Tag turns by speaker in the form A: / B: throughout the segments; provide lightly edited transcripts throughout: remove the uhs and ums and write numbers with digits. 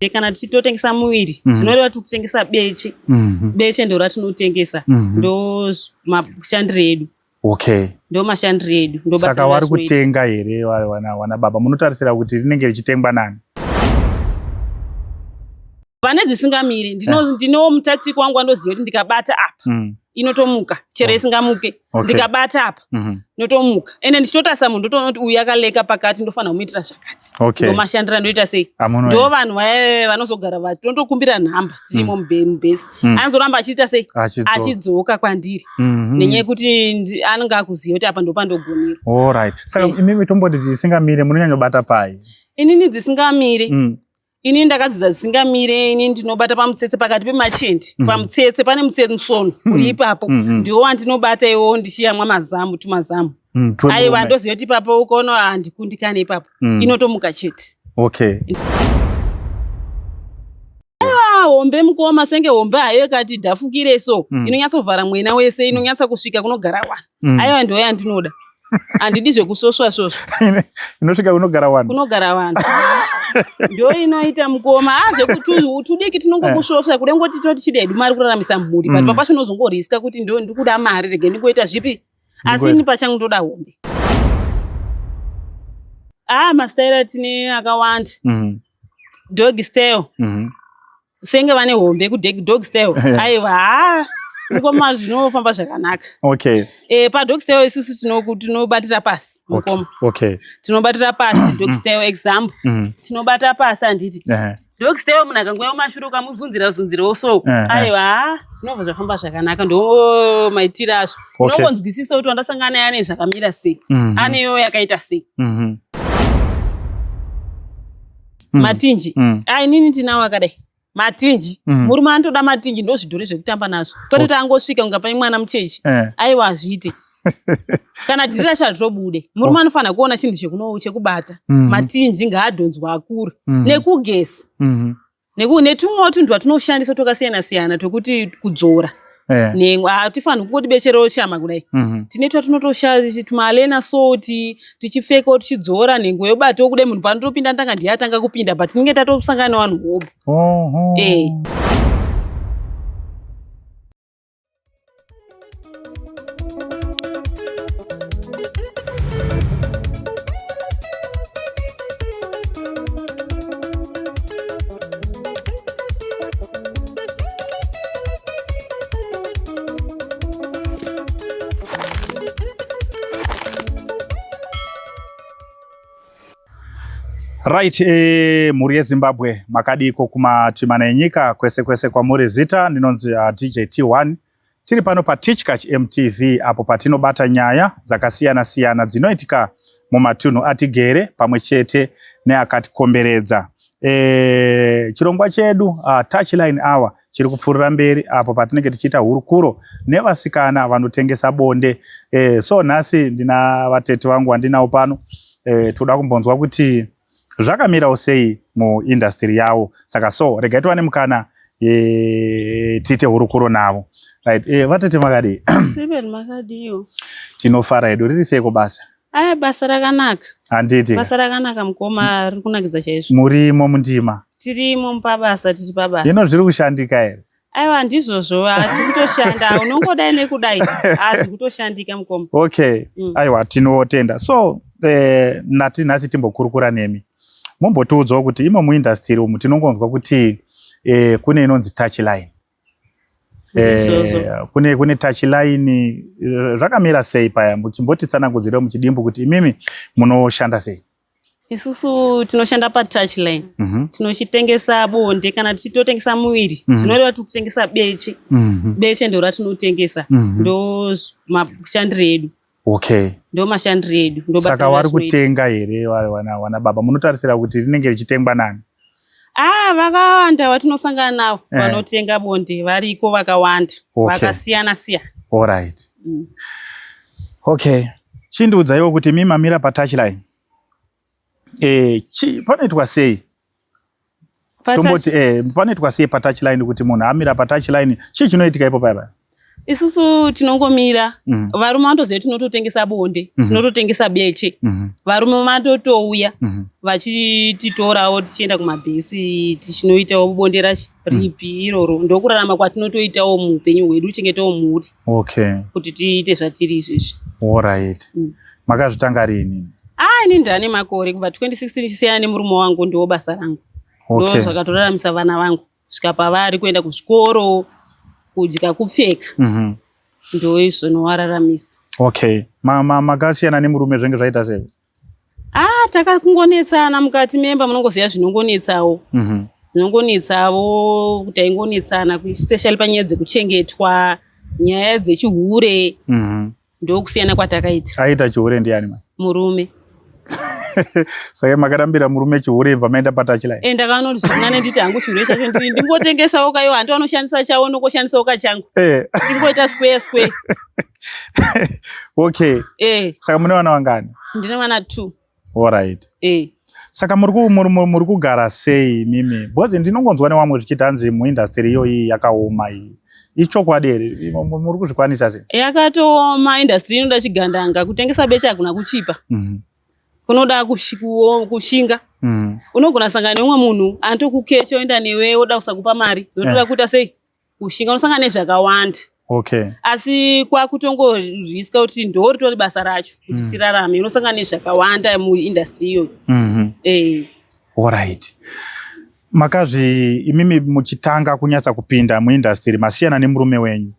A: Kana tichitotengesa muviri, zvinoreva tiri kutengesa beche. Beche ndo ratinotengesa, ndo mashandiro edu.
B: Okay.
A: Ndo mashandiro edu. Ndo basa
B: Saka vari
A: ratinoita.
B: kutenga here wana baba? Munotarisira kuti rinenge richitengwa nani?
A: Pane dzisingamiri, ndino mutatiko wangu wandoziva kuti ndikabata apa inotomuka, chero isingamuke. Ndikabata apa inotomuka. Ende ndichitotarisa munhu ndotoona kuti uyu akaleka pakati, ndofanira kumuitira zvakati. Ndo mashandiro andoita sei. Ndo vanhu vaya vanozogara vatondokumbira nhamba tirimo mubhesi. Anozoramba achiita sei? Achidzoka kwandiri. Nenyaya yekuti anenge akuziva kuti apa ndopandogonera.
B: All right. Saka imimi tomboti dzisingamire munonyanyobata pai?
A: Inini dzisingamire. Ini ndakadzidza dzisingamire, ini ndinobata pamutsetse pakati pemachendi. Pamutsetse pane mutsetse musono uri ipapo. Ndiwo wandinobata iwowo ndichiyamwa mazamu tumazamu. Aiwa, ndoziva kuti ipapo ukaona handikundikane ipapo. Inotomuka chete. Aiwa, hombe mukoma, senge hombe hayo ikati dhafukire so. Inonyatsovhara mwena wese, inonyatsa kusvika kunogara wana. Aiwa, ndiyo yandinoda. Handidi zvekusvosva svosva.
B: Inosvika kunogara wana.
A: Kunogara wana. Ndo inoita mukoma. Zvekuti tudiki tinongokusvosva, kuda ngoti toti chida hedu mari kuraramisa mhuri. But papacho unozongoriska kuti ndo ndikuda mari, rege ndingoita zvipi. Asi ini pachangu ndoda hombe. Mastaira tine akawanda. Dog style. Senge vane hombe ku dog style. Aiwa, mukoma zvinofamba zvakanaka. Pa dog style isusu tinobatira pasi, mukoma. Tinobatira pasi dog style example. Tinobata pasi handiti. Dog style munhu akangouya kumashure ukamuzunzira zunzirawo so. Aiwa, zvinobva zvafamba zvakanaka, ndo maitiro azvo. Unongonzwisisa kuti wandasangana naye ane zvakamira sei. Aneyo yakaita sei. Matinji. Inini ndinawo akadai. Matinji. Murume anotoda matinji, ndo zvidhori zvekutamba nazvo. Kwete kuti angosvika kunga pai mwana mucheche. Aiwa, hazviite. Kana dhiri racho haritobude. Murume anofanira kuona chinhu chekubata. Matinji ngaadhonzwe akure. Nekugeza. Netumwewo tunhu twatinoshandisa twakasiyana siyana twekuti kudzora. Hatifaniri kungoti beche roshama kudai. Tine twatinotoshandisa tumalena salt tichipfekawo tichidzora nhengo yobatawo kudai munhu paanotopinda ndanga ndiye atanga kupinda, but tinenge tatosangana nevanhu hopo.
B: Right, mhuri yeZimbabwe makadiko kumatimana enyika kwese kwese kwamuri. Zita ndinonzi DJ T1. Tiri pano paTichkach MTV apo patinobata nyaya dzakasiyana siyana dzinoitika mumatunhu atigere pamwe chete neakatikomberedza. Chirongwa chedu Touchline Hour chiri kupfuurira mberi apo patinenge tichiita hurukuro nevasikana vanotengesa bonde. So nhasi ndina vatete vangu vandinawo pano. Toda kumbonzwa kuti zvakamirawo sei muindastry yavo. Saka so regai tiwane mukana tiite hurukuro navo. Right, vatete makadii?
A: Sibeni makadiwo.
B: Tinofara hedu. Riri seiko basa?
A: Aya, basa rakanaka.
B: Handiti?
A: Basa rakanaka mukoma, riri kunakidza chaizvo.
B: Murimo mundima?
A: Tirimo pabasa, tiri pabasa.
B: Hino zviri kushandika here?
A: Aiwa, ndizvozvo, hatiri kutoshanda. Unongodai nekudai, hazvi kutoshandika mukoma.
B: Okay. Aiwa, tinotenda. So nati nhasi timbokurukura nemi. Mumbotiudzawo kuti imo muindastry umu tinongonzwa kuti kune inonzi touchline. Kune touchline, zvakamira sei paya? Muchimbotitsanangudzire muchidimbu kuti imimi munoshanda sei?
A: Isusu tinoshanda patouchline. Tinochitengesa bonde kana tichitotengesa muviri. Zvinoreva tiri kutengesa beche. Beche ndo ratinotengesa. Ndo mashandiro edu. Ndo mashandiro edu. Ndo basa
B: Saka vari
A: ratinoita.
B: kutenga here wana baba? Munotarisira kuti rinenge richitengwa nani?
A: Vakawanda vatinosangana navo vanotenga bonde variko vakawanda. Vakasiyana siyana.
B: All right. Okay. Chindiudzaiwo kuti imi mamira patouchline. Panoitwa sei? Tomboti panoitwa sei patouchline kuti munhu amira patouchline? Chii chinoitika ipo paya?
A: Isusu tinongomira. Varume vanotoziva kuti tinototengesa bonde, tinototengesa beche. Varume vanotouya. Vachititorawo tichienda kumabhesi, tichinoitawo bonde racho ripi iroro. Ndokurarama kwatinotoitawo muupenyu hwedu, kuchengetawo mhuri kuti tiite zvatiri izvezvi.
B: Alright. Makazvitanga rini?
A: Ah, ini ndane makore kubva 2016 tichisiyana nemurume wangu, ndiwo basa rangu. Ndo zvakatoraramisa vana vangu kusvika pavari kuenda kuzvikoro, kudya, kupfeka. Ndo izvo zvinowararamisa.
B: Okay. Makasiyana nemurume zvenge zvaita sei?
A: Ah, takakungonetsana mukati memba, munongoziva zvinongonetsawo. Zvinongonetsawo kuti aingonetsana, especially panyaya dzekuchengetwa, nyaya dzechihure. Ndokusiyana kwatakaita.
B: Aita chihure ndiani ma?
A: Murume.
B: Saka makarambira murume chihure, ibva maenda patouchline?
A: E, ndakaona kuti zvinane nditi hangu chihure chacho ndingotengesawo kayo, handi vanoshandisa chavo, nongoshandisawo kachangu. Tingoita square square.
B: Okay. Saka mune vana vangani?
A: Ndine vana 2.
B: Alright. Saka muri kugara sei mimi? Because ndinongonzwa nevamwe zvichiti hanzi muindustry iyoyi yakaoma iyi. Ichokwadi here? Muri kuzvikwanisa sei?
A: Yakatooma industry, inoda chigandanga. Kutengesa beche hakuna kuchipa. Kunoda kushinga. Unogona sangana neumwe munhu anotokukecha, oenda newe, oda kusakupa mari. Zvotoda kuita sei? Kushinga, unosangana nezvakawanda. Asi kwakutongoriska kuti ndo ritori basa racho kuti tirarame. Unosangana nezvakawanda muindustry iyoyo.
B: Alright. Makazvi imimi muchitanga kunyatsa kupinda muindustry masiyana nemurume wenyu.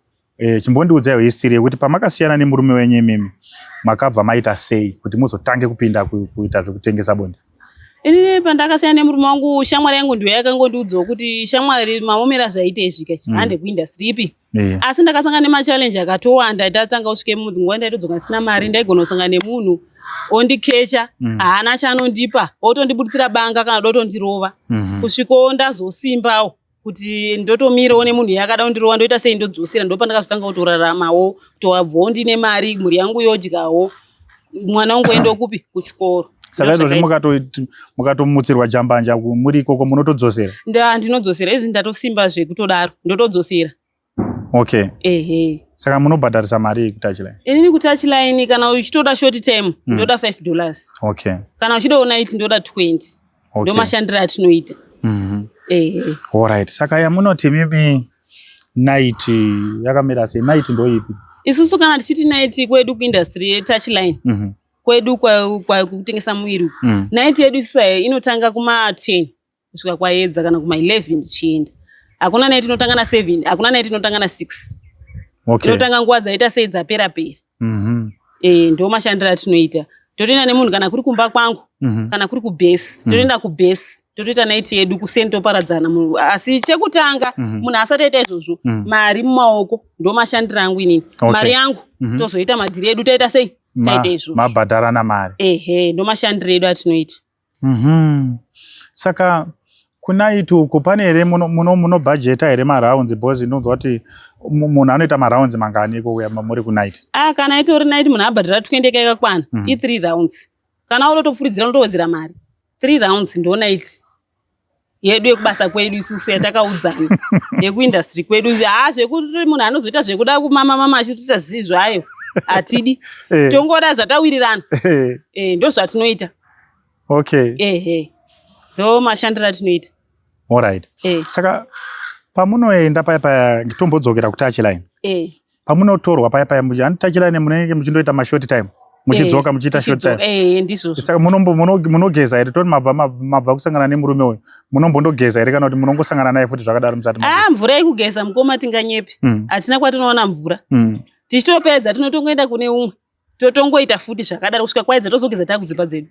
B: Chimbondiudzaiwo history yekuti pamakasiyana nemurume wenyu imimi makabva maita sei kuti muzotange kupinda kuita zvekutengesa bonde?
A: Inini pandakasiyana nemurume wangu, shamwari yangu ndiyo yakangondiudzawo kuti, "Shamwari, maomera zvaita izvi ka, hande kuindustry ipi." Asi ndakasangana nemachallenge akatowanda. Ndatanga kusvike mudzi nguva ndaitodzoka ndisina mari, ndaigona kusangana nemunhu ondikecha, haana chaanondipa, otondibuditsira banga kana dotondirova, kusvikawo ndazosimbawo kuti ndotomirawo nemunhu yakada kundirova, ndoita sei, ndodzosera. Ndopandakazotanga kutoraramawo, kutobvawo ndine mari, mhuri yangu yodyawo, mwana wangu oendawo kupi? Kuchikoro.
B: Saka izvozvi mukatomutsirwa jambanja muri ikoko munotodzosera?
A: Ndinodzosera izvi, ndatosimba zvekutodaro, ndotodzosera. Ehe.
B: Saka munobhadharisa mari kutouchline?
A: Inini kutouchline, kana uchitoda short time, ndoda $5. Kana uchidawo night, ndoda 20. Ndomashandiro atinoita. Ehe.
B: Alright. Saka yamunoti mimi night yakamira sei? Night ndoipi?
A: Isusu kana tichiti night kwedu kuindustry yetouchline, kwedu kutengesa muviri uku, night yedu isusu inotanga kuma10 kusvika kwaedza kana kuma11 tichienda. Hakuna night inotanga na7, hakuna night inotanga na6. Inotanga nguva dzaita sei? Dzapera pera. E, ndo mashandiro atinoita. Totoenda nemunhu kana kuri kumba kwangu, kana kuri kubhesi, totoenda kubhesi, totoita night yedu kuseni, toparadzana. Asi chekutanga, munhu asati aita izvozvo, mari mumaoko. Ndo mashandiro angu inini. Mari yangu, tozoita madhiri edu, taita sei, taita izvozvo.
B: Mabhadharana mari.
A: Ehe, ndo mashandiro edu atinoita.
B: Saka kunight uku pane here munobhajeta here marounds? Because ndinonzwa kuti munhu anoita marounds mangani iko muri kunight?
A: Ah, kana itori night, munhu abhadhara 20 yakakwana, i3 rounds. Kana unotopfuridzira, unotowedzera mari. 3 rounds ndo night yedu yekubasa kwedu isusu yatakaudzana yekuindustry kwedu. Ha, zvekuti munhu anozoita zvekuda kumama mama achitoita zii zvayo, hatidi. Tongoda zvatawirirana. Ndo zvatinoita. Ehe, ndo mashandiro atinoita.
B: Alright. Saka pamunoenda paya paya, tombodzokera kutouchline, pamunotorwa paya paya, handi touchline munenge muchindoita mashort time, muchidzoka, muchiita short time?
A: Eh, ndizvozvo.
B: Saka munogeza here? Toti mabva kusangana nemurume uyu, munombondogeza here kana kuti munongosangana naye futi zvakadaro musati
A: Ah, mvura yekugeza, mukoma, tinganyepi? Hatina kwatinoona mvura. Tichitopedza tinotongoenda kune umwe, totongoita futi zvakadaro kusvika kwaedza, tozogeza takudzimba dzedu.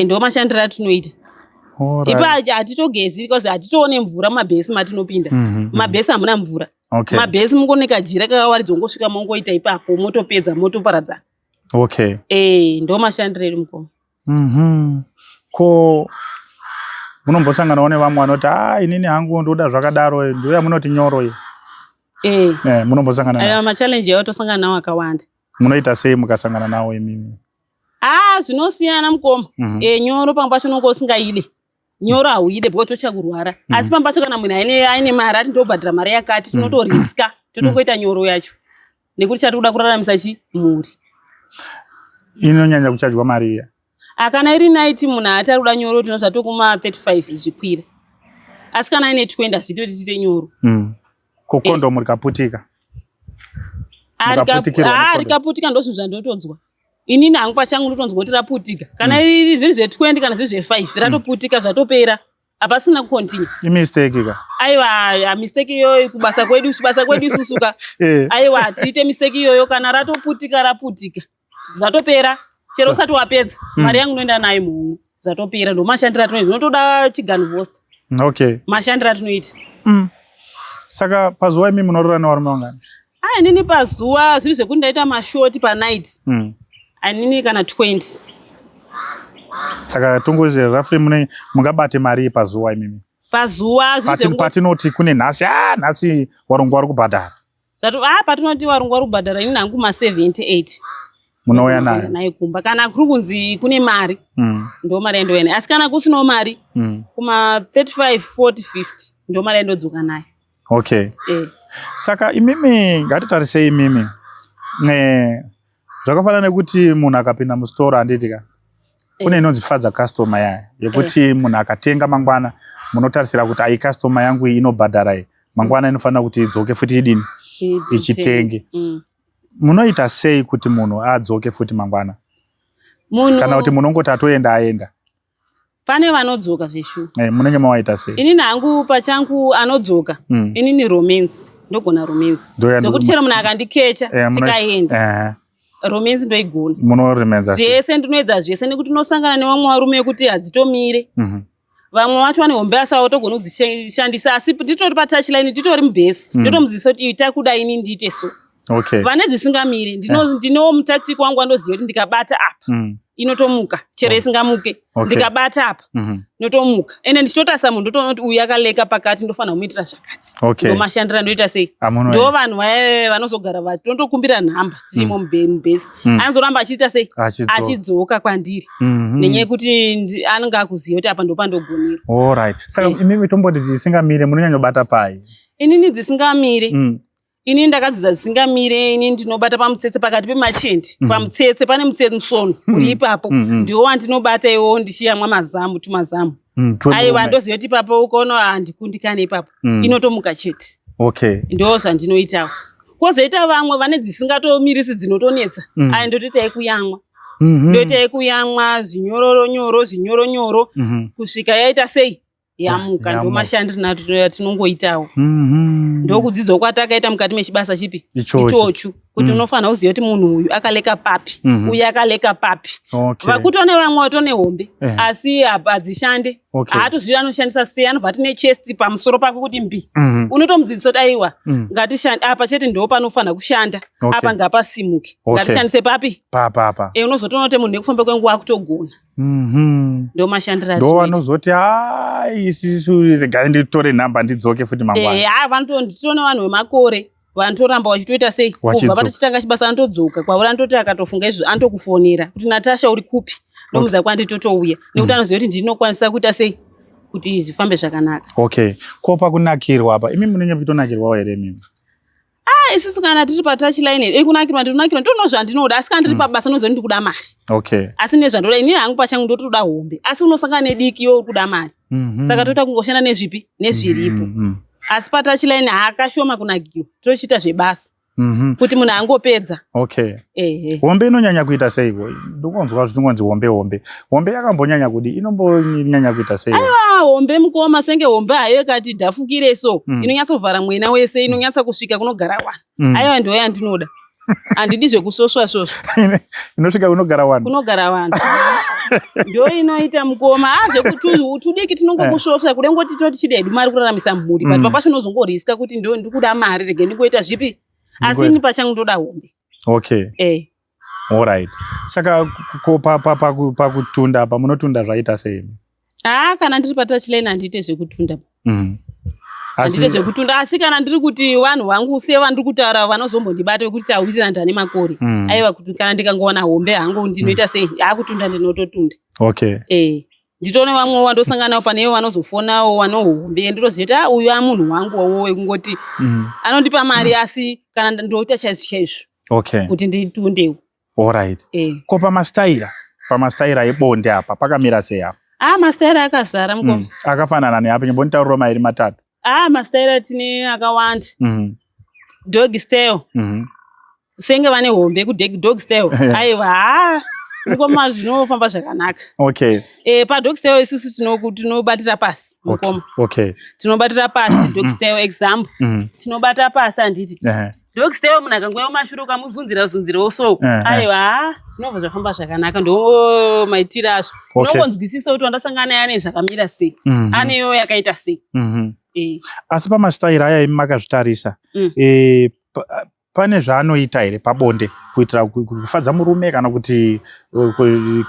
A: Ndo mashandiro atinoita. Ipa hatitogezi because hatitoone mvura mumabhesi matinopinda. Mumabhesi hamuna mvura. Mabhesi mungoneka jira kakawaridzwa, ungosvika mongoita ipapo, motopedza, motoparadzana. Ndo mashandiro edu, mukoma.
B: Ko munombosanganawo nevamwe vanoti, "A, inini hangu ndoda zvakadaro"? Ndo yamunoti nyoro iyi? Munombosangana
A: nawo? Aya machallenge ayo tosangana nawo akawanda.
B: Munoita sei mukasangana nawo imimi?
A: Ah, zvinosiyana, mukoma. Nyoro pamwe pacho unonge usingaide nyoro, hauide because totya kurwara. Asi pamwe pacho kana munhu aine mari, ati ndobhadhara mari yakati, tinotoriska, totongoita nyoro yacho nekuti chati kuda kuraramisa chi mhuri.
B: Inonyanya kuchajwa mari iya?
A: Akana iri night munhu haati ari kuda nyoro tino zvatokuma 35 zvikwira. Asi kana aine 20 hazviite kuti tiite nyoro.
B: Ko kondomu rikaputika?
A: Ah, rikaputika ndozvinhu zvandotonzwa. Inini hangu pachangu ndotonzwa kuti raputika. Kana iri zviri zve20 kana zviri zve5 ratoputika zvatopera. Hapasina kucontinue.
B: Imistake ka.
A: Aiwa, mistake iyoyo kubasa kwedu, kubasa kwedu isusu ka. Aiwa, tiite mistake iyoyo kana ratoputika raputika. Zvatopera. Chero usati wapedza, mari yangu inoenda nayo muhomwe. Zvatopera ndo mashandiro atinoita. Zvinotoda chigani vost.
B: Okay.
A: Mashandiro atinoita.
B: Saka pazuva imi munorora nevarume vangani?
A: Ah, inini pazuva zviri zvekuti ndaita mashoti panight. Anini kana 20.
B: Saka tongozi roughly mune mungabate mari pazuva imimi.
A: Pazuva
B: zviri zvekuti patinoti kune nhasi ah nhasi warungu vari kubhadhara.
A: Zvatu ah patinoti warungu vari kubhadhara inini hangu ma 78.
B: Munouya nayo.
A: Nayo kumba kana kuri kunzi kune mari. Ndo mari yandouya nayo. Asi kana kusinawo mari kuma 35 40 50 ndo mari yandodzoka nayo.
B: Okay. Saka imimi ngatitarisei imimi. Zvakafanana nekuti munhu akapinda mustoro handiti ka. Kune inonzi fadza customer yaya yekuti munhu akatenga mangwana munotarisira kuti ai customer yangu iyi inobhadhara iyi. Mangwana inofanira kuti idzoke futi idini ichitenge. Munoita sei kuti munhu adzoke futi mangwana? Kana kuti munongoti atoenda aenda?
A: Pane vanodzoka zveshuwa.
B: Munenge mawaita sei?
A: Inini hangu pachangu anodzoka. Inini romance, ndogona romance. Zvekuti chero munhu akandikecha tikaenda. Romance ndoigona.
B: Munoremenza
A: sei? Zvese ndinoedza zvese nekuti unosangana nevamwe varume vekuti hadzitomire. Vamwe vacho vane hombe asi hautogoni kudzishandisa asi nditori patouch line nditori mubhesi. Ndotomudzidzisa kuti ita kudai ini ndiite so.
B: Okay.
A: Vane dzisingamire ndino mutactic wangu wandoziva kuti ndikabata apa inotomuka chero isingamuke. Ndikabata apa inotomuka. Ende ndichitotarisa munhu ndotoona kuti uyu akaleka pakati ndofanira kumuitira zvakati. Ndomashandira ndoita sei? Ndo vanhu vaya vanozogara vatokumbira nhamba tirimo mubhesi. Anozoramba achiita sei? Achidzoka kwandiri. Nenyaya yekuti anenge akuziva kuti apa ndopandogonera.
B: Alright. Saka imimi tomboti dzisingamire munonyanyobata pai?
A: Inini dzisingamire. Ini ndakadzidza dzisingamire, ini ndinobata pamutsetse pakati pemachendi. Pamutsetse pane mutsetse musono uri ipapo. Ndiwo wandinobata iwowo ndichiyamwa mazamu tumazamu. Aiwa ndoziva kuti ipapo ukono handikundikane ipapo. Inotomuka chete.
B: Okay.
A: Ndo zvandinoitawo. Kwozoita vamwe vane dzisingatomirisi dzinotonetsa. Aya ndotoita yekuyamwa. Ndoita yekuyamwa zvinyororo nyoro zvinyoro nyoro kusvika yaita sei? Yamuka. Ndo mashandiro atinongoitawo. Ndokudzidzwa kwatakaita mukati mechibasa chipi? Ichocho. Kuti unofanira kuziva kuti munhu uyu akaleka papi, uyu akaleka papi. Vakutone vamwe vatone hombe, asi hadzishande. Haatozivi anoshandisa sei, anobva ati nechest pamusoro pako kuti mbi. Unotomudzidzisa kuti aiwa, ngatishande apa chete ndo panofanira kushanda. Apa ngapasimuke. Ngatishandise papi?
B: Papa.
A: Unozotoona kuti munhu nekufamba kwenguva akutogona. Ndo mashandiro
B: Ndo vanozoti hai isisu regai nditore nhamba ndidzoke futi mangwana.
A: Vanotonditone vanhu vemakore vanotoramba vachitoita sei? Kubva vatochitanga chibasa anotodzoka kwauri, anototi akatofunga izvo anotokufonera kuti Natasha uri kupi? Ndomudza kwandi totouya nekuti anoziva kuti ndinokwanisa kuita sei kuti zvifambe zvakanaka.
B: Okay. Ko pakunakirwa apa imi munenge muchitonakirwawo here imimi?
A: Ah, isusu kana tiri patouch line kunakirwa ndinonakirwa ndinoona zvandinoda asi kana ndiri pabasa ndinoziva kuti ndikuda mari. Asi nezvandoda inini hangu pachangu ndotoda hombe asi unosangana nediki iwe uri kuda mari. Saka toita kungoshanda nezvipi nezviripo. Asi patouch line haakashoma kunakirwa tochiita zvebasa. Kuti munhu angopedza.
B: Okay. Hombe inonyanya kuita seiko? Ndikunzwa zvichingonzi hombe hombe. Hombe yakambonyanya kudi? Inombonyanya kuita seiko?
A: Aiwa, hombe mukoma senge hombe hayo ikati dhafukire so. Inonyatsovhara mwena wese, inonyatsa kusvika kunogara wana. Aiwa ndiyo yandinoda. Handidi zvekusvosva svosva.
B: Inosvika kunogara wana.
A: Kunogara wana. Ndiyo inoita mukoma. Ah, zvekuti tudiki tinongokusvosva kuda ngoti tinoti chide hedu mari kuraramisa mhuri. But papacho unozongoriska kuti ndo ndikuda mari rege ndingoita zvipi. Asi ini pachangu ndoda hombe.
B: Okay. Alright. Saka ko pakutunda apa munotunda zvaita sei?
A: Ah, kana ndiri patouch line handiite zvekutunda. Handiite zvekutunda asi kana ndiri kuti vanhu vangu sevandiri kutaura vanozombondibata vekuti tawirira ndane makore. Aiwa kuti kana ndikangowana hombe hangu ndinoita sei? Akutunda ndinototunda.
B: Okay.
A: Nditone vamwe wandosangana navo pane vanozofonawo vane hombe ndinoziva kuti uyu amunhu wangu wowo wekungoti anondipa mari asi kana ndoita chaizvo chaizvo.
B: Okay.
A: Kuti nditundewo.
B: Alright. Ko pamastaira? Pamastaira ebonde apa pakamira sei apa?
A: Ah, mastaira akazara mukoma.
B: Akafanana neapi? Chimbonditauriro mairi matatu.
A: Ah, mastaira tine akawanda. Dog style. Senge vane hombe kudog style. Aiwa, ha mukoma, zvinofamba zvakanaka. Padog style isusu tinobatira pasi, mukoma. Tinobatira pasi dog style, example. Tinobata pasi, handiti? Dog style, munhu akangouya kumashure, ukamuzunzira zunzirawo so, aiwa, ha zvinobva zvafamba zvakanaka. Ndo maitiro azvo. Unongonzwisisa kuti wandasangana naye ane zvakamira sei, aneyo yakaita sei.
B: Asi pamastaira aya imi makazvitarisa, pane zvaanoita here pabonde kuitira kufadza murume, kana kuti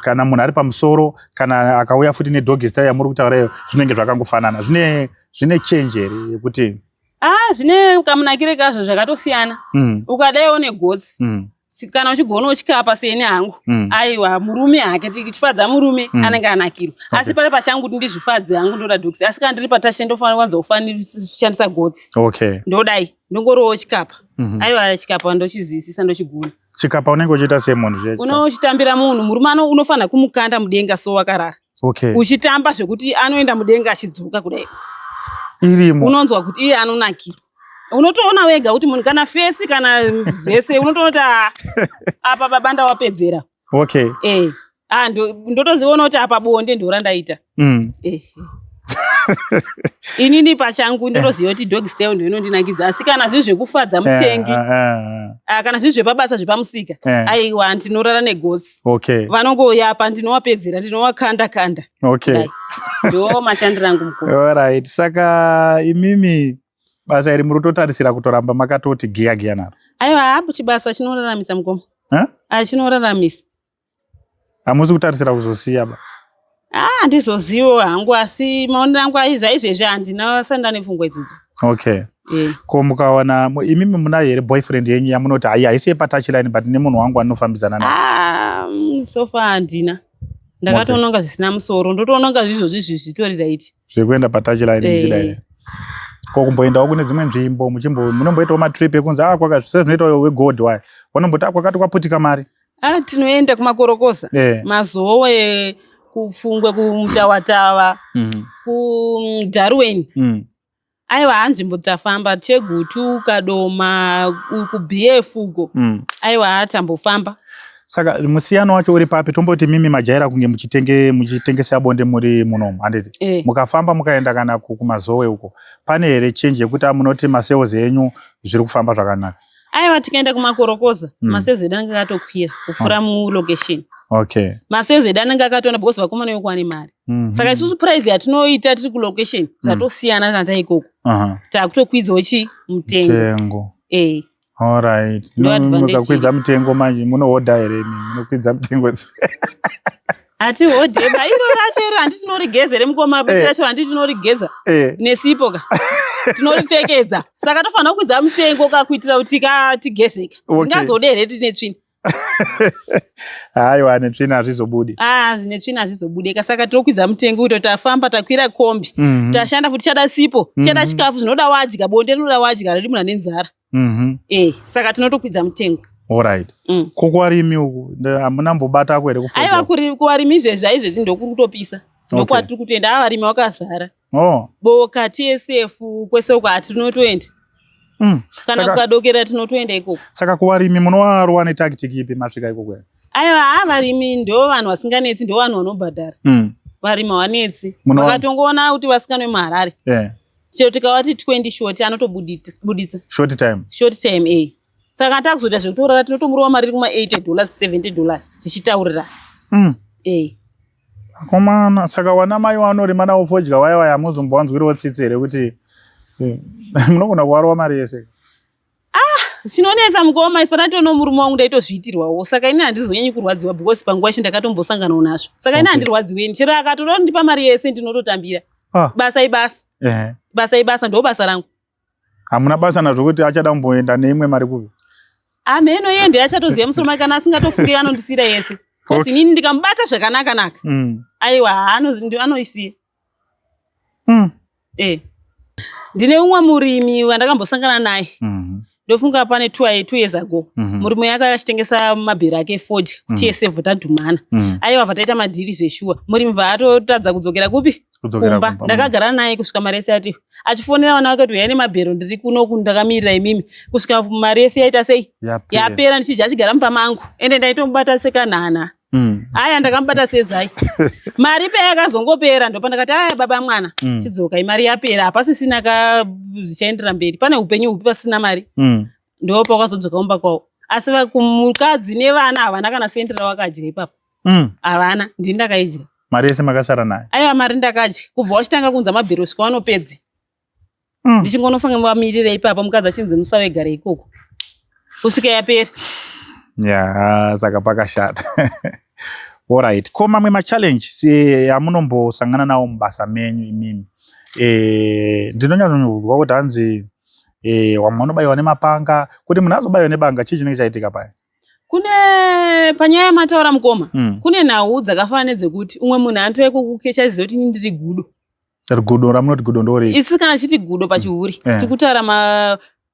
B: kana munhu ari pamusoro, kana akauya futi nedog style yamuri kutaura iyo, zvinenge zvakangofanana? Zvine change here yekuti?
A: Ah, zvine kamunakire kazvo zvakatosiyana. Ukadaiwo negotsi, kana uchigonawo chikapa seni hangu, aiwa, murume hake, tichifadza murume, anenge anakirwa. Asi pari pachangu kuti ndizvifadze hangu, ndoda dogs. Asi kana ndiri patashe, ndofanira kwanza kushandisa gotsi. Ndodai ndongorowo chikapa. Aiwa, chikapa ndochizwisisa, ndochigona.
B: Chikapa unenge uchiita sei munhu zviya chikapa?
A: Unochitambira munhu, murume unofanira kumukanda mudenga so wakarara, uchitamba zvekuti anoenda mudenga achidzoka kudai.
B: Irimo.
A: Unonzwa kuti iye anonakirwa. Unotoona wega kuti munhu, kana face, kana zvese, unotoona kuti, "Ah, apa baba ndawapedzera." Ah, ndotoziona kuti apa bonde ndo randaita. Inini pachangu ndotoziva kuti dog style ndo inondinakidza. Asi kana zviri zvekufadza mutengi, ah, kana zviri zvepabasa, zvepamusika, aiwa, ndinorara negotsi. Vanongouya apa, ndinowapedzera, ndinowakanda kanda. Kudai. Ndo mashandiro angu, mukuru.
B: Alright. Saka imimi basa iri muri kutotarisira kutoramba makatoti giya giya naro?
A: Aiwa, hapo chibasa chinoraramisa, mukoma.
B: Eh?
A: Ah, chinoraramisa.
B: Hamusi kutarisira kuzosiya ba?
A: Ah, handizozivo hangu, asi maonero angu aizvaizvezvi handina sanda nepfungwa idzodzo.
B: Ko mukawana imimi muna here boyfriend yenyu yamunoti hai, haisi yepatouchline, but nemunhu wangu anofambidzana naye?
A: Ah, so far handina. Ndakatononga zvisina musoro, ndotoononga zvizvozvi zvitori right.
B: Zvekuenda patouchline muchidai. Ko kumboendawo kune dzimwe nzvimbo, muchimbo munomboitawo matrip ekunzi ah, kwaka sezvinoita wegold waya, vanomboti ah, kwakati kwaputika mari?
A: Ah, tinoenda kumakorokoza, Mazowe, kuPfungwe, kuMutawatawa, kuDarwin. Aiwa, hanzvimbo dzafamba, Chegutu, Kadoma, kuBF uko. Aiwa, tambofamba.
B: Saka musiyano wacho uri papi? Tomboti mimi majaira kunge muchitengesa bonde muri munomu, handiti?
A: Eh.
B: Mukafamba mukaenda kana kuMazowe uko, pane here change yekuti munoti masales enyu zviri kufamba zvakanaka?
A: Aiwa, tikaenda kumakorokoza, masales edu anenge akatokwira kupfuura mulocation. Masales edu anenge akatoona because vakomana vekuwane mari. Saka isusu price yatinoita tiri kulocation zvatosiyana nata ikoko. Takutokwidzawo chi mutengo.
B: Mutengo.
A: Eh.
B: Alright.
A: Ndo advantage.
B: Mukakwidza mutengo manje munohodha here imi munokwidza mutengo?
A: Hatihodhe ba, iro racho iro handi tinorigeza here, mukoma? Bete racho handi tinorigeza nesipo ka, tinoripfekedza. Saka tofanira kukwidza mutengo ka kuitira kuti ka tigezeke. Tingazode here tine tsvina?
B: Haiwa, netsvina hazvizobudi.
A: Ah, zvine tsvina hazvizobudeka. Saka tinokwidza mutengo kuitira kuti tafamba, takwira kombi, tashanda futi, tichada sipo, tichada chikafu, zvinoda wadya, bonde rinoda wadya, ridi munhu ane nzara. Saka tinotokwidza mutengo.
B: Alright. Ko kuvarimi uku, hamuna mbobatako here kufodya?
A: Aiwa, kuvarimi izvezvi, aizvezvi ndokuri kutopisa, ndokwatiri kutoenda. Ava varimi vakazara. Boka, TSF, kwese uko hatinotoenda. Kana kukadokera tinotoenda ikoko.
B: Saka kuvarimi munovarova netactic ipi masvika ikoko?
A: Aiwa, ha, varimi ndo vanhu vasinganetsi, ndo vanhu vanobhadhara. Varimi havanetsi. Vakatongoona kuti vasikana vemuHarare, chero tikavati 20 short, anotobuditsa.
B: Short time.
A: Short time, eh. Saka takuzoita zvekutorara, tinotomurova mari iri kuma $80, $70, tichitaurira.
B: Akomana, saka wana mai vanorima navo fodya vaya vaya, hamuzombowanzwiriwo tsitsi here kuti munogona kuvarova mari yese?
A: Chinonetsa, mukoma, isi panatoona murume wangu ndaitozviitirwawo, saka ini handizonyanyi kurwadziwa because panguva yacho ndakatombosanganawo nazvo. Saka ini handirwadziweni, chero akatoda kundipa mari yese ndinototambira. Basa ibasa. Basa ibasa, ndo basa rangu.
B: Hamuna basa nazvo kuti achada kumboenda neimwe mari kupi?
A: Amheno, iye ndiye achatoziva musoro make. Kana asingatofungi, anondisiyira yese, because inini ndikamubata zvakanaka naka, aiwa, anoisiya. Ndine umwe murimi wandakambosangana naye. Ndofunga pane 2 years ago, murume yake achitengesa mabhero ake efodya kuTSF, tadhumana. Aiwa, vataita madhiri zveshuwa. Murimi vaatotadza kudzokera kupi?
B: Kudzokera
A: Kumba.
B: kumba.
A: Ndakagara naye kusvika mari yese yati, achifonera vana vake kuti uyai nemabhero, ndiri kunoku, ndakamirira imimi, kusvika mari yese yaita sei?
B: Yapera.
A: Yapera. Ndichidya, achigara mumba mangu, ende ndaitomubata sekanhana. Aya, ndakamubata sezai. Mari payakazongopera, ndopandakati, "Aya, baba mwana, chidzokai, mari yapera, hapasisina ka zvichaendera mberi. Pane upenyu hupi pasina mari?" Ndopawakazodzoka kumba kwavo, asi mukadzi nevana havana kana sendi rawakadya ipapo. Havana, ndini ndakaidya.
B: Mari yese makasara nayo?
A: Aiwa, mari ndakadya kubva wachitanga kunza mabhero svika wanopedze. Ndichingonosanga vamirira ipapo, mukadzi achinzi musawegare ikoko kusvika yapera.
B: Ya, saka pakashata. Alright, ko mamwe machallenge amunombosangana nawo mubasa menyu imimi? Ndinonyanyorwa kuti hanzi wamwe vanobayiwa nemapanga. Kuti munhu azobayiwa nebanga, chii chinenge chaitika paya?
A: Kune panyaya yamataura, mukoma, kune nhau dzakafanana nedzekuti umwe munhu anotouya kukukecha aziva kuti ini ndiri gudo.
B: Gudo ramunoti gudo ndorei?
A: Isi kana chiti gudo pachihuri, tikutaura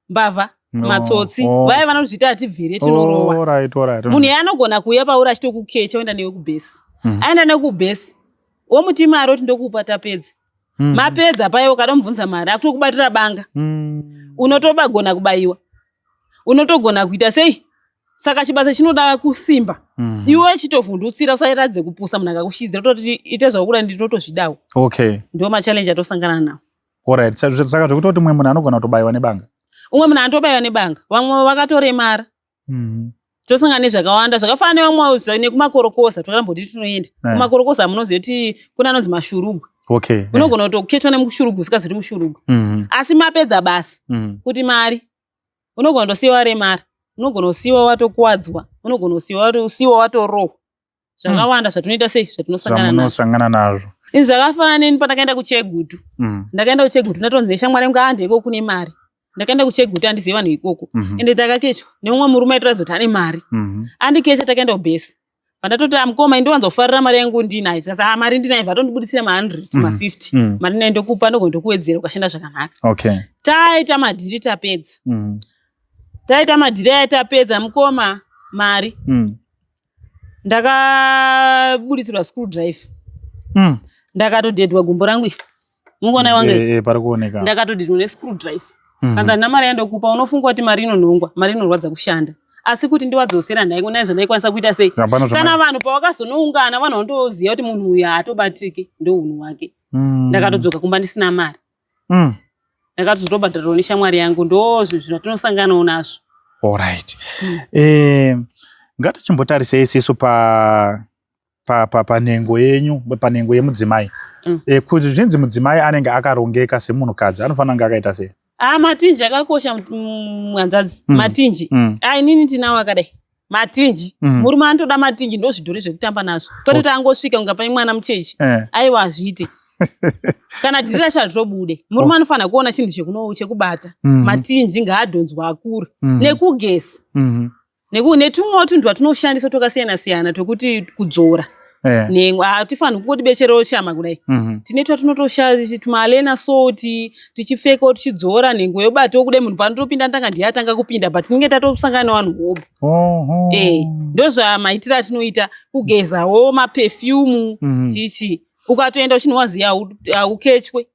A: mbavha,
B: No.
A: matsotsi, vaya vanozviita hatibvire, tinorowa. Munhu iye anogona kuuya pauri achitokukecha, oenda newe kubhesi. Aenda nekubhesi, womuti mari, oti ndokupa tapedza. Mapedza paya, ukada mubvunza mari, akutokubatira banga. Unotobagona kubayiwa, unotogona kuita sei. Saka chibasa chinoda kusimba. Iwe chitovhundutsira, usairatidze kupusa. Munhu akakushidzira, tototi ite zvakuda, ndinotozvidawo. Ndo machallenge atosangana nawo.
B: Alright, saka zvekutoti mumwe munhu anogona kutobayiwa nebanga?
A: Umwe munhu anotobayiwa nebanga, vamwe vakatoremara. Tosangana nezvakawanda zvakafanana nevamwe nekumakorokoza. Takamboti tinoenda kumakorokoza, munoziva kuti kune anonzi mashurugwi. Unogona kutoketwa nemushurugwi usikazivi kuti mushurugwi, asi mapedza basa, kuti mari, unogona kutosiyiwa waremara, unogona kusiyiwa watokuwadzwa, unogona kusiyiwa watorohwa. Zvakawanda zvatinoita sei, zvatinosangana nazvo.
B: Zvamunosangana nazvo.
A: Izvi zvakafanana neni pandakaenda kuChegutu. Ndakaenda kuChegutu, ndatonzi neshamwari yangu, "Ah, ndiko kune mari." Ndakaenda kuChegutu, handizivi vanhu ikoko. Ende takakechwa nemumwe murume aitoratidza kuti ane mari. Andikecha, takaenda kubhesi. Pandatoti, "Amukoma, indowanzofarira mari yangu ndinayo." Zvikasi, "Ah, mari ndinayo." Vatondibudisira ma100, ma50. "Mari nayo ndokupa, ndogona ndokuwedzera ukashanda zvakanaka." Taita madhiri, tapedza. Taita madhiri aya, tapedza, mukoma, mari. Ndakabudisirwa screw drive. Ndakatodhedhwa gumbo rangu iri. Mukuona wange?
B: Pari kuoneka.
A: Ndakatodhedhwa nescrew drive. Kanzi, "Handina mari yandokupa." Unofunga kuti mari inonhongwa, mari inorwadza kushanda. Asi kuti ndiwadzosera naizvo ndaikwanisa kuita sei?
B: Hapana.
A: Kana vanhu pavakazonoungana, vanhu vanotoziva kuti munhu uyu haatobatiki, ndounhu hwake. Ndakatodzoka kumba ndisina mari. Ndakatozotobhadharwa neshamwari yangu. Ndo zvinhu zvatinosanganawo nazvo.
B: Alright. Ngatichimbotarisei isisu pa pa pa panhengo yenyu, panhengo yemudzimai. Kuti zvinzi mudzimai anenge akarongeka semunhukadzi, anofanira kunge akaita sei?
A: A, matinji akakosha, hanzvadzi. Matinji. A, inini ndinawo akadai matinji. Murume anotoda matinji, ndo zvidhori zvekutamba nazvo, kwete kuti angosvika kunga pane mwana mucheche. Aiwa, hazviite. Kana dhiri racho haritobude. Murume anofanira kuona chinhu chekubata. Matinji ngaadhonzwa akure. Nekugeza. Netumwewo tunhu twatinoshandisa twakasiyana siyana twekuti kudzora nhengo. Hatifaniri kungoti beche roshama kudai. Tine twatinotoshandisa, tumalena salt, tichipfekawo, tichidzora nhengo, yobatawo kudai. Munhu paanotopinda anotanga ndiye atanga kupinda, but tinenge tatosangana nevanhu hobho. Ndozvamaitiro atinoita. Kugezawo, maperfume, chichi. Ukatoenda uchinhuwa ziya, haukechwe.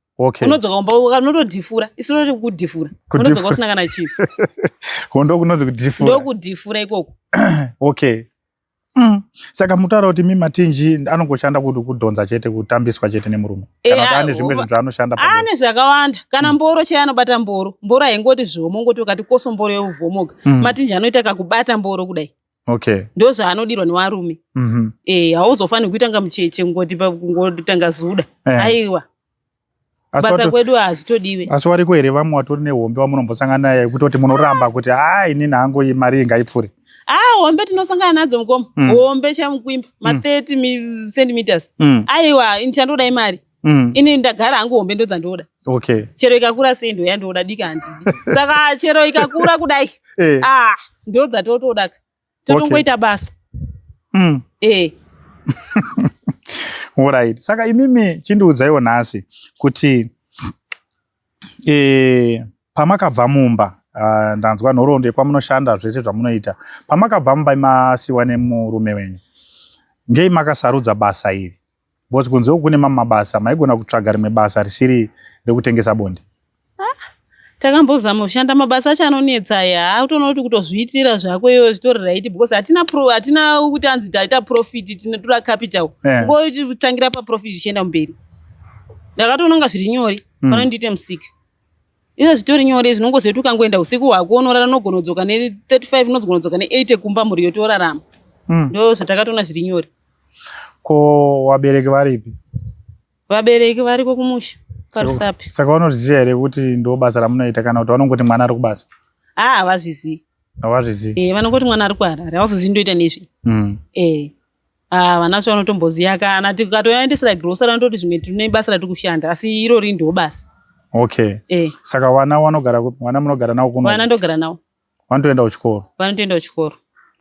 A: Unodzoka kumba unotodhifura. Isu tinoti kudhifura. Unodzoka usina kana chinhu.
B: Ndo kunonzi kudhifura?
A: Ndokudhifura ikoko.
B: Okay. Saka mutaura kuti mi matinji anongoshanda kuti kudhonza chete, kutambiswa chete nemurume, kana kuti ane zvimwe zvinhu zvaanoshanda
A: pabonde? Ane zvakawanda. Kana mboro chaiyo, anobata mboro. Mboro haingoti zvomo, ngoti ukati koso mboro yovhomoka. Matinji anoita kakubata mboro kudai. Ndo zvaanodirwa nevarume. Hauzofaniri kuita nga mucheche, kungoti kungotanga zuda. Aiwa,
B: Asi
A: basa kwedu hazvitodiwe.
B: Asi wariko here vamwe vatori nehombe vamunombosangana naye kutoti munoramba kuti, "Haa, inini hangu iyi mari iyi ngaipfure"?
A: Ah, hombe tinosangana nadzo, mukoma. Hombe chamukwimba ma30 centimeters. Aiwa, ini chandoda imari. Ini ndagara hangu, hombe ndodzandoda. Chero ikakura sei, ndoyandoda, dika handidi. Saka chero ikakura kudai, ah, ndodzatotoda, totongoita basa.
B: Alright. Saka imimi chindiudzaiwo nhasi kuti pamakabva mumba, Ndanzwa nhoroondo yekwamunoshanda, zvese zvamunoita. Pamakabva mumba masiwa nemurume wenyu, ngei makasarudza basa iri? Because kunze uku kune mamwe mabasa, maigona kutsvaga rimwe basa risiri rekutengesa bonde.
A: Takambozama kushanda mabasa acho anonetsa aya. Autoona kuti kutozviitira zvako iwe zvitori right, because hatina pro, hatina kuti anzi taita profit, tinotora capital. Kungotangira paprofit ichienda mberi. Ndakatoona kunga zviri nyore pano ndiite musika. Izvo zvitori nyore, zvinongoziva kuti ukangoenda usiku hwako unorara, unogona kudzoka ne35, unogona kudzoka ne80 kumba, mhuri yotorarama. Ndo zvatakatoona zviri nyore.
B: Ko vabereki varipi?
A: Vabereki variko kumusha paRusape.
B: Saka vanozviziva here kuti ndo basa ramunoita, kana kuti vanongoti mwana ari kubasa?
A: Aa, havazvizivi.
B: Havazvizivi?
A: E, vanongoti mwana ari kuHarare, havazozii ndoita nezvi. E, ah, vanacho vanotomboziva kana tikatoendesera grocery, vanototi zvimwe tine basa ratiri kushanda, asi irori ndo basa.
B: Okay.
A: E.
B: Saka vana vanogara kupi? Vana munogara navo kuno?
A: Vana ndogara navo.
B: Vanotoenda kuchikoro?
A: Vanotoenda kuchikoro.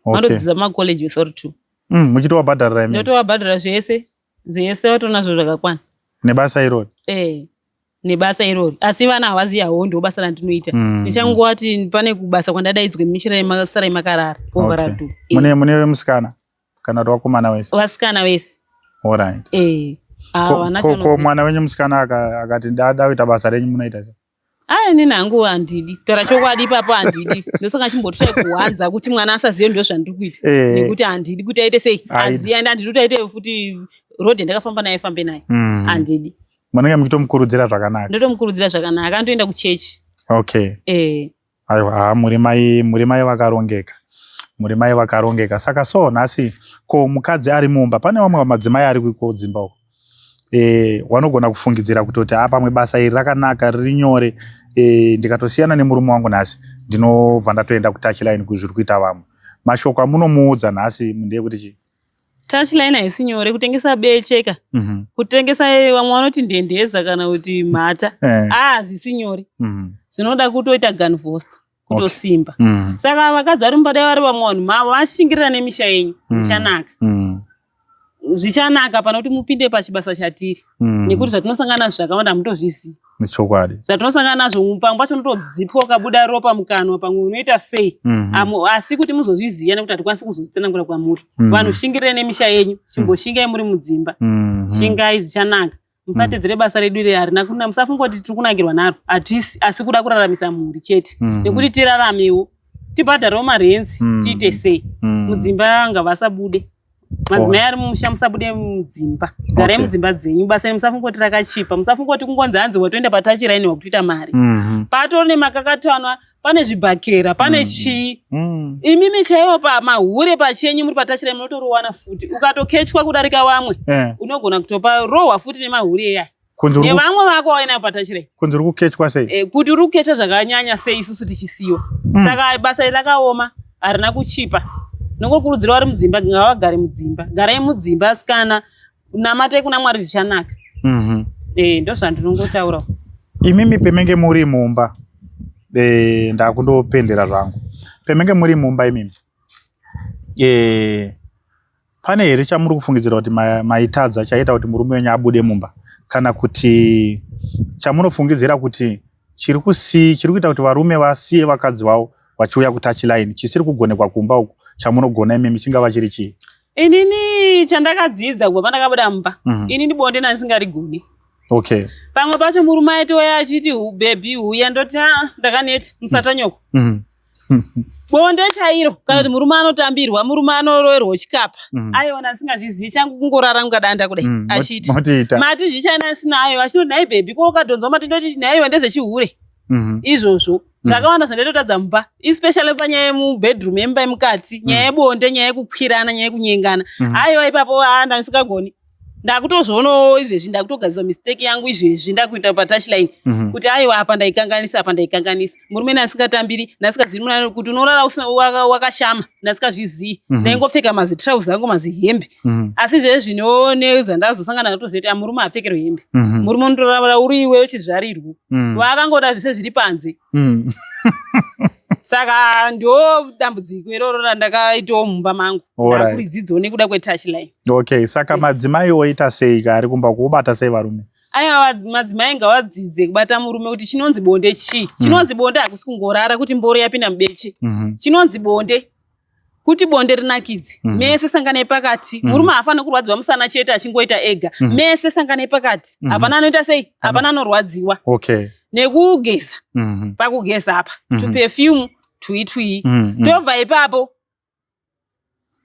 A: Vanotodzidza mumacollege vese vari two.
B: Muchitovabhadharira imi?
A: Ndotovabhadhara zvese zvese, vatonazvo zvakakwana.
B: Nebasa irori?
A: E, nebasa irori, asi vana havazivi hawo ndo basa randinoita. Ndichangowati pane kubasa kwandadaidzwa, michirai makarara povaradu.
B: Mune musikana kana kuti vakomana vese?
A: Vasikana vese.
B: Alright.
A: E.
B: Ko mwana wenyu musikana akati ndada kuita basa renyu, munoita sei?
A: Aya, inini hangu handidi kutaura chokwadi, ipapo handidi. Ndosaka chimbotirai kuwanza kuti mwana asazive ndo zvandiri kuita, nekuti handidi kuti aite sei, azive, and handidi kuti aite futi road yandakafamba naye fambe naye. Handidi.
B: Munenge muchitomukurudzira zvakanaka?
A: Ndotomukurudzira zvakanaka, andoenda kuchechi.
B: Okay.
A: E.
B: Aiwa, ha, muri mai vakarongeka, muri mai vakarongeka. Saka so nhasi, ko mukadzi ari mumba, pane vamwe madzimai ari kudzimba uko, wanogona kufungidzira kutoti ha, pamwe basa iri rakanaka, riri nyore, ndikatosiyana nemurume wangu nhasi, ndinobva ndatoenda kutouchline kuzviri kuita vamwe. Mashoko amunomuudza nhasi ndeyekuti chii?
A: Touchline haisi nyore kutengesa becheka. Kutengesa, vamwe vanoti ndendeza kana kuti mhata. Ah, zvisi nyore. Zvinoda kutoita gunvost, kutosimba. Saka vakadzi vari mumba, dai vari vamwe vanhu vashingirira nemisha yenyu, zvichanaka. Zvichanaka pana kuti mupinde pachibasa chatiri, nekuti zvatinosangana nazvo zvakawanda hamutozvizivi.
B: Chokwadi.
A: Zvatinosangana nazvo, pamwe pacho unotodzipwa ukabuda ropa mukanwa, pamwe unoita sei. Asi kuti muzozviziva, nekuti hatikwanisi kuzozvitsanangura kwamuri. Vanhu shingirire nemisha yenyu, chimboshingai muri mudzimba. Shingai, zvichanaka. Musatedzere basa redu iri, harina kuna, musafunga kuti tiri kunakirwa naro, hatisi, asi kuda kuraramisa mhuri chete, nekuti tiraramewo, tibhadharewo marents, tiite sei. Mudzimba ngavasabude. Madzimai ari mumusha, musabude mudzimba, garai mudzimba dzenyu. Basa iri musafunga kuti rakachipa, musafunga kuti kungonzi hanzi watoenda patouchline wakutoita mari. Patori nemakakatanwa, pane zvibhakera, pane chii. Imimi chaivo pamahure pachenyu muri patouchline munotorowana futi, ukatokechwa kudarika vamwe, unogona kutopa rohwa futi nemahure eyaya
B: Kunzi
A: nevamwe vako wainayo patouchline.
B: Kunzi uri kukechwa sei?
A: E, kuti uri kukechwa zvakanyanya sei, isusu tichisiyiwa. Saka basa iri rakaoma, harina kuchipa. Nongokurudzira vari mudzimba ngavagare mudzimba, garai mudzimba asikana, namatai kuna Mwari, zvichanaka. E, ndo zvandinongotaura.
B: Imimi pemenge muri mumba, ndakundopendera zvangu, pemenge muri mumba imimi, pane here chamuri kufungidzira kuti maitadza chaita kuti murume wenyu abude mumba, kana kuti chamunofungidzira kuti chiri kuita kuti varume vasiye vakadzi vavo vachiuya kutouchline, chisiri kugonekwa kumba uku, chamunogona imimi, chingava chiri chii?
A: Inini chandakadzidza kubva pandakabuda mumba, inini bonde ndandisingarigoni. Pamwe pacho murume aitouya achiti, "Baby, huya," ndoti, "Aa, ndakaneta, musatanyoko." Bonde chairo, kana kuti murume anotambirwa, murume anoroerwa chikapa, aiwa, ndisingazvizii. Changu kungorara ungadanda kudai. Achiita
B: Motiita.
A: Mati zvichaina sinayo, achinoti, "Nhai baby, ko ukadhonzwa mati?" Ndoti, "Nhaiwa, ndezvechihure izvozvo." Zvakawanda zvandaitotadza mumba, especially panyaya yemubedroom, yemumba yemukati, nyaya yebonde, nyaya yekukwirana, nyaya yekunyengana. Aiwa, ipapo aa, ndandisingagoni. Ndakutozvionawo izvezvi, ndakutogadzisa mistake yangu izvezvi, ndakuita patouchline, kuti aiwa, apa ndaikanganisa, apa ndaikanganisa. Murume ndasingatambiri, ndasingazivi kuti unorara usina wakashama, ndasikazvizii. Ndaingopfeka mazitrauzi angu, mazihembe. Asi izvezvi nezvandazosangana, ndatoziva kuti murume haapfekero hembe. Murume unotorara uri iwe uchizvarirwo, vakangoda zvese zviri panze. Saka ndo dambudziko iroro randakaitawo mumba mangu. Ndakuridzidzawo nekuda kwetouchline.
B: Okay, saka madzimai oita sei ka ari kumba, kuubata sei varume?
A: Aiwa, madzimai ngawadzidze kubata murume kuti chinonzi bonde chii. Chinonzi bonde hakusi kungorara kuti mboro yapinda mubeche. Chinonzi bonde kuti bonde rinakidze, mese sanganai pakati. Murume haafaniri kurwadziwa musana chete achingoita ega. Mese sanganai pakati. Hapana anoita sei, hapana anorwadziwa. Nekugeza, pakugeza apa, tuperfume tui tui. Tobva ipapo,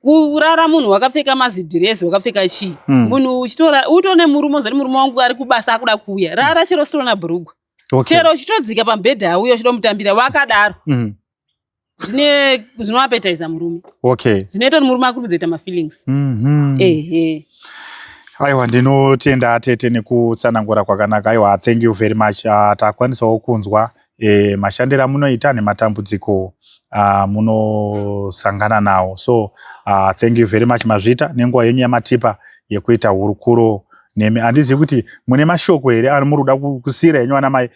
A: kurara munhu wakapfeka mazidhirezi, wakapfeka chii, munhu uchitora utone murume uzati murume wangu ari kubasa akuda kuuya, rara chero usitorina bhurugwa. Chero uchitodzika pamubhedha auya uchidomutambira wakadaro. Zvine zvinoapetiza murume. Zvinoita kuti murume akurumidze kuita mafeelings. Ehe.
B: Aiwa, ndinotenda tete nekutsanangura kwakanaka. Aiwa, thank you very much. Takwanisawo kunzwa mashandiro amunoita nematambudziko munosangana nawo. So thank you very much, mazvita nenguva yenyu yamatipa yekuita hurukuro nemi. Handizivi kuti mune mashoko here ari muri kuda kusiyira henyu vana mai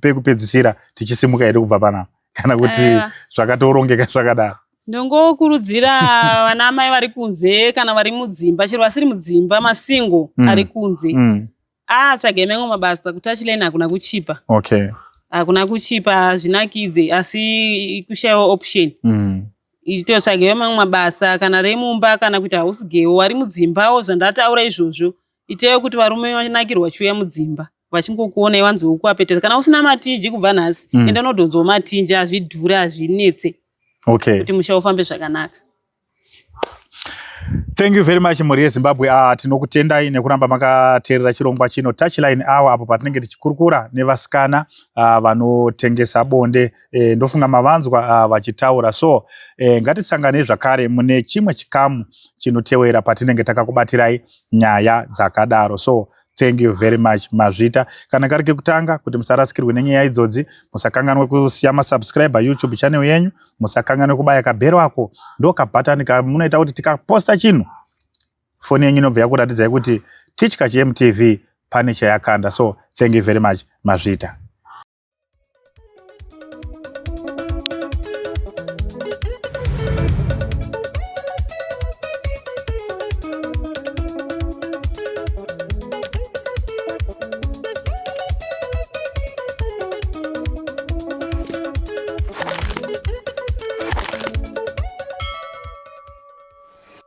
B: pekupedzisira tichisimuka hedu kubva panapa, kana kuti
A: Aiwa.
B: zvakatorongeka zvakadaro?
A: Ndongokurudzira vana mai vari kunze kana vari mudzimba, chero vasiri mudzimba, masingle ari kunze, atsvage mamwe mabasa. KuTouchline hakuna kuchipa. Hakuna kuchipa, zvinakidze, asi kushayiwa option. Itotsvagewo mamwe mabasa, kana remumba kana kuita house girl. Vari mudzimbawo, zvandataura izvozvo, itewo kuti varume vanakirwa vachiuya mudzimba vachingokuonai, vanzokuapetesa. Kana usina matinji kubva nhasi, enda unodhonzawo matinji. Hazvidhuri, hazvinetse kuti musha ufambe zvakanaka.
B: Thank you very much, mhuri yeZimbabwe. Tinokutendai nekuramba makateerera chirongwa chino Touchline Hour, apo patinenge tichikurukura nevasikana vanotengesa bonde. Ndofunga mavanzwa vachitaura. So ngatisanganei zvakare mune chimwe chikamu chinotewera patinenge takakubatirai nyaya dzakadaro. So thank you very much, mazvita. Kana kari kekutanga, kuti musarasikirwe nenyaya idzodzi, musakanganwe kusiya masubscribe YouTube channel yenyu, musakanganwe kubaya kabhero ako, ndo kabhatani kamunoita kuti tikaposta chinhu, foni yenyu inobva yakuratidzai kuti Tichkach MTV pane chayakanda. So thank you very much, mazvita.